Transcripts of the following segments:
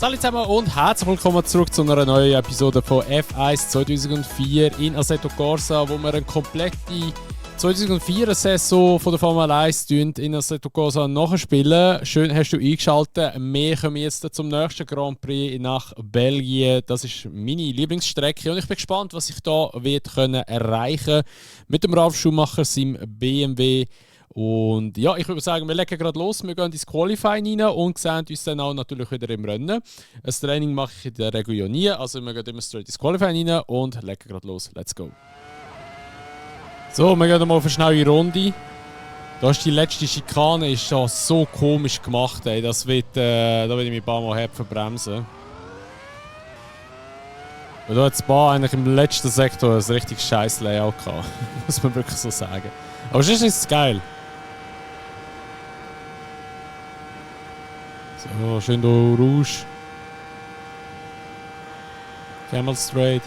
Hallo zusammen und herzlich willkommen zurück zu einer neuen Episode von F1 2004 in Assetto Corsa, wo wir eine komplette 2004er-Saison von der Formel 1 in Assetto Corsa nachspielen. Schön hast du eingeschaltet. Wir kommen jetzt zum nächsten Grand Prix nach Belgien. Das ist meine Lieblingsstrecke und ich bin gespannt, was ich da erreichen können mit dem Ralf Schumacher, seinem BMW. Und ja, ich würde sagen, wir legen gerade los. Wir gehen ins Qualifying rein und sehen uns dann auch natürlich wieder im Rennen. Ein Training mache ich in der Regel ja nie, also wir gehen immer straight ins Qualifying rein und legen gerade los. Let's go. So, wir gehen mal auf eine schnelle Runde. Da ist die letzte Schikane, ist schon so komisch gemacht. Ey. Das wird, da will ich mich ein paar Mal verbremsen. Weil da hat das Bahn eigentlich im letzten Sektor ein richtig scheiß Layout gehabt. Muss man wirklich so sagen. Aber sonst ist es geil. So, schön da Rouge. Camel Straight.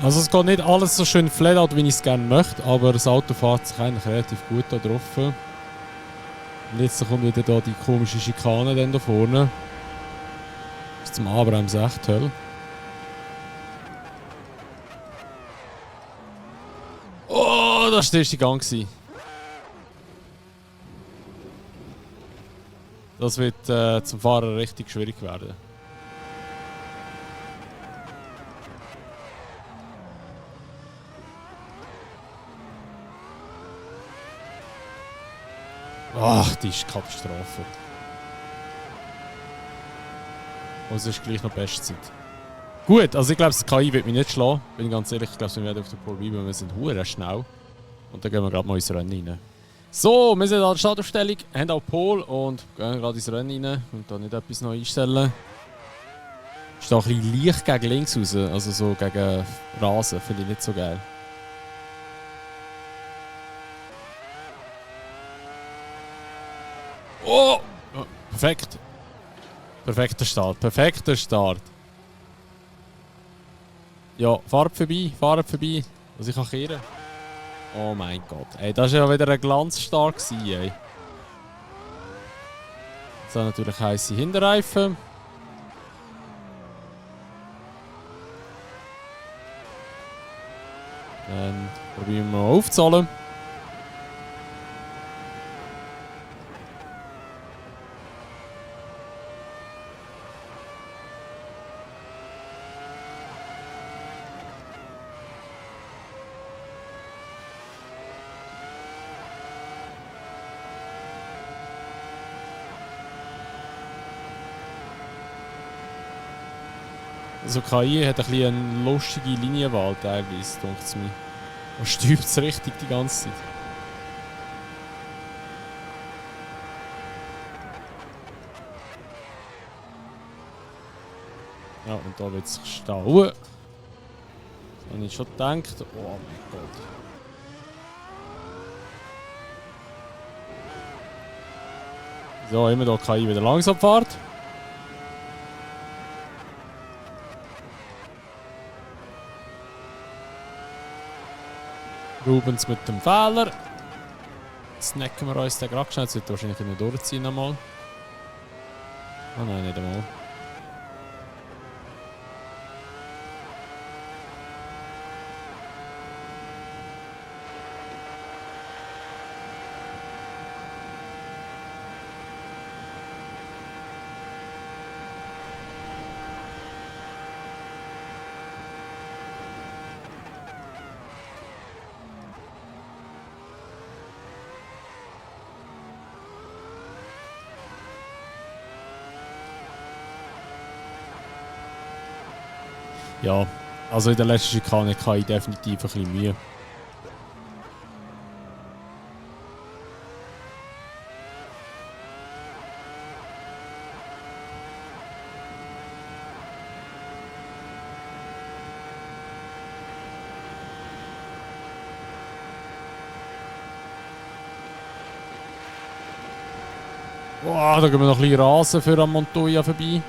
Also es geht nicht alles so schön flat out, wie ich es gerne möchte, aber das Auto fährt sich eigentlich relativ gut da drauf. Und jetzt kommt wieder da die komische Schikane dann da vorne. Das ist zum Anbremsen echt toll. Oh, das war der erste Gang. Das wird zum Fahren richtig schwierig werden. Ach, die ist Katastrophe. Also ist gleich noch Bestzeit. Gut, also ich glaube, das KI wird mich nicht schlagen. Bin ganz ehrlich, ich glaube, wir werden auf der Pole bleiben, wir sind hure schnell. Und dann gehen wir gerade mal ins Rennen rein. So, wir sind an der Startaufstellung, haben auch Pole und gehen gerade ins Rennen rein und da nicht etwas neu einstellen. Ist da ein bisschen leicht gegen links raus, also so gegen Rasen, finde ich nicht so geil. Oh! Perfekt. Perfekter Start, perfekter Start. Ja, fahrt vorbei. Also ich kann kehren. Oh mein Gott. Ey, das war ja wieder ein Glanzstart ey. Jetzt haben natürlich heisse Hinterreifen. Dann probieren wir mal aufzahlen. Also KI hat ein bisschen eine lustige Linienwahl teilweise, denkt es mir. Und stübt es richtig die ganze Zeit. Ja, und da wird es stauen. Das habe ich schon gedacht. Oh mein Gott. So, immer da KI wieder langsam fährt. Rubens mit dem Fehler. Snacken wir uns den gerade schnell. Jetzt wird wahrscheinlich nicht durchziehen nochmal. Oh nein, nicht einmal. Ja, also in der letzten Schikane hatte ich definitiv ein bisschen Mühe. Boah, da gehen wir noch ein bisschen Rasen für am Montoya vorbei.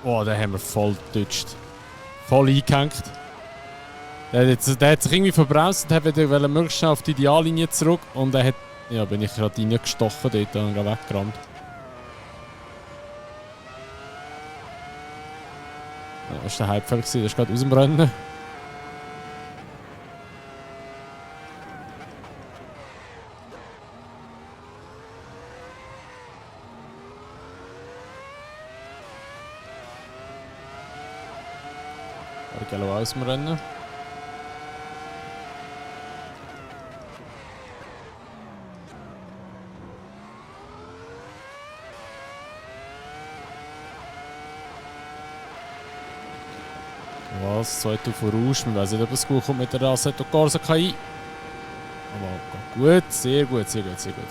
Oh, den haben wir voll getutscht. Voll eingehängt. Der hat sich irgendwie verbremst und wollte möglichst schnell auf die Ideallinie zurück. Und er hat, ja, bin ich gerade reingestochen dort und weggerannt. Ja, das war der Halbfeld, das ist gerade aus dem Rennen. Barrichello aus dem Rennen. Was? 2 voraus. Wir wissen nicht, ob es gut kommt mit der Assetto Corsa KI. Aber gut, sehr gut, sehr gut, sehr gut.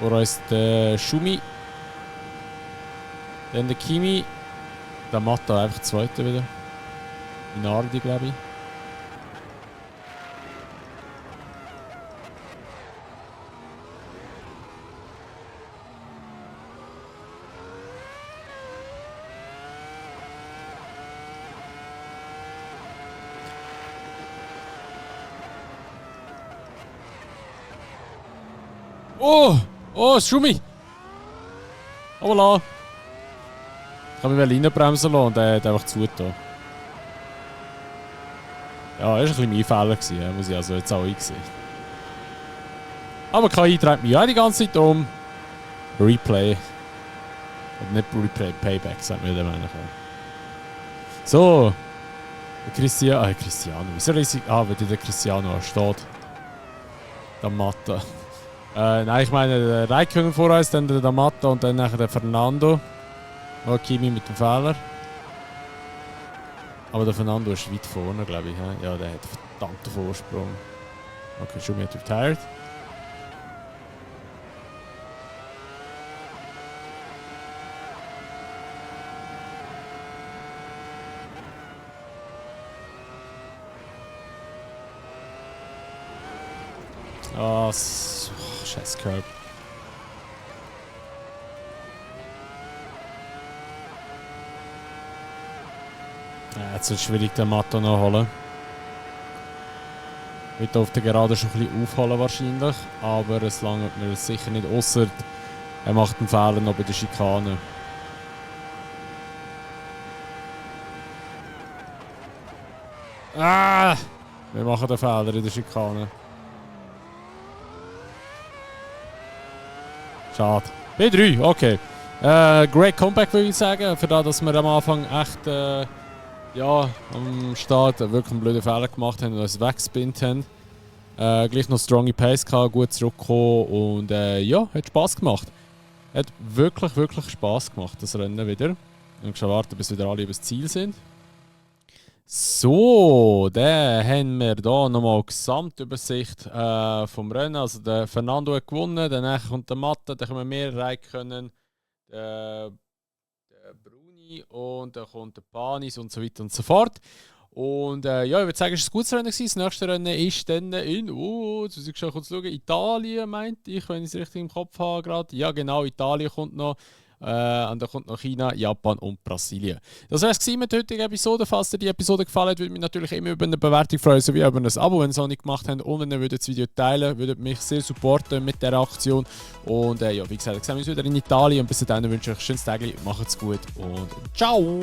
Vor uns der Schumi. Dann der Kimi. Der Matta einfach Zweiter wieder. Minardi, glaube ich. Oh! Oh, Schumi! Voilà! Ich habe mich reinbremsen lassen und er hat einfach zugetan. Ja, das war ein bisschen mein Fehler, ja, muss ich also jetzt auch einsehen. Aber KI treibt mich auch die ganze Zeit um. Replay. Oder nicht Replay, Payback, sagt mir der Meinung. So. Der Cristiano. Wieso riesig? Ah, weil der Cristiano steht. Der Matta. Nein, ich meine, der Räikkönen vor uns, dann der Matta und dann nachher der Fernando. Oh, Kimi mit dem Fehler. Aber der Fernando ist weit vorne, glaube ich. Ja, der hat einen verdammten Vorsprung. Okay, Schumi hat retired. Ah, scheiß Curb. Ja, jetzt wird es schwierig, den Matto noch holen. Wird auf der Gerade schon ein bisschen aufholen wahrscheinlich, aber es langt mir sicher nicht, ausser er macht einen Fehler noch bei der Schikane. Ah! Wir machen den Fehler in der Schikane. Schade. B3, okay. Great Comeback würde ich sagen, für das, dass wir am Anfang echt ja, am Start wirklich einen blöden Fehler gemacht haben und uns weggespinnt haben. Gleich noch stronge Pace gehabt, gut zurückgekommen und ja, hat Spass gemacht. Hat wirklich, wirklich Spass gemacht, das Rennen wieder. Und schon warten, bis wieder alle über das Ziel sind. So, dann haben wir hier nochmal eine Gesamtübersicht vom Rennen. Also der Fernando hat gewonnen, danach kommt der Matta, dann können wir mehr rein. Der Bruni und dann kommt der Panis und so weiter und so fort. Und ja, ich würde sagen, es war ein gutes Rennen. Das nächste Rennen ist dann in, jetzt muss ich schon kurz schauen, Italien, meinte ich, wenn ich es richtig im Kopf habe gerade. Ja genau, Italien kommt noch. Und dann kommt noch China, Japan und Brasilien. Das war es mit der heutigen Episode. Falls dir die Episode gefallen hat, würde mich natürlich immer über eine Bewertung freuen, sowie über ein Abo, wenn ihr es noch nicht gemacht habt. Und wenn ihr das Video teilen würdet, mich sehr supporten mit dieser Aktion. Und ja, wie gesagt, sehen wir uns wieder in Italien. Und bis dahin wünsche ich euch ein schönes Tag, macht's gut und ciao!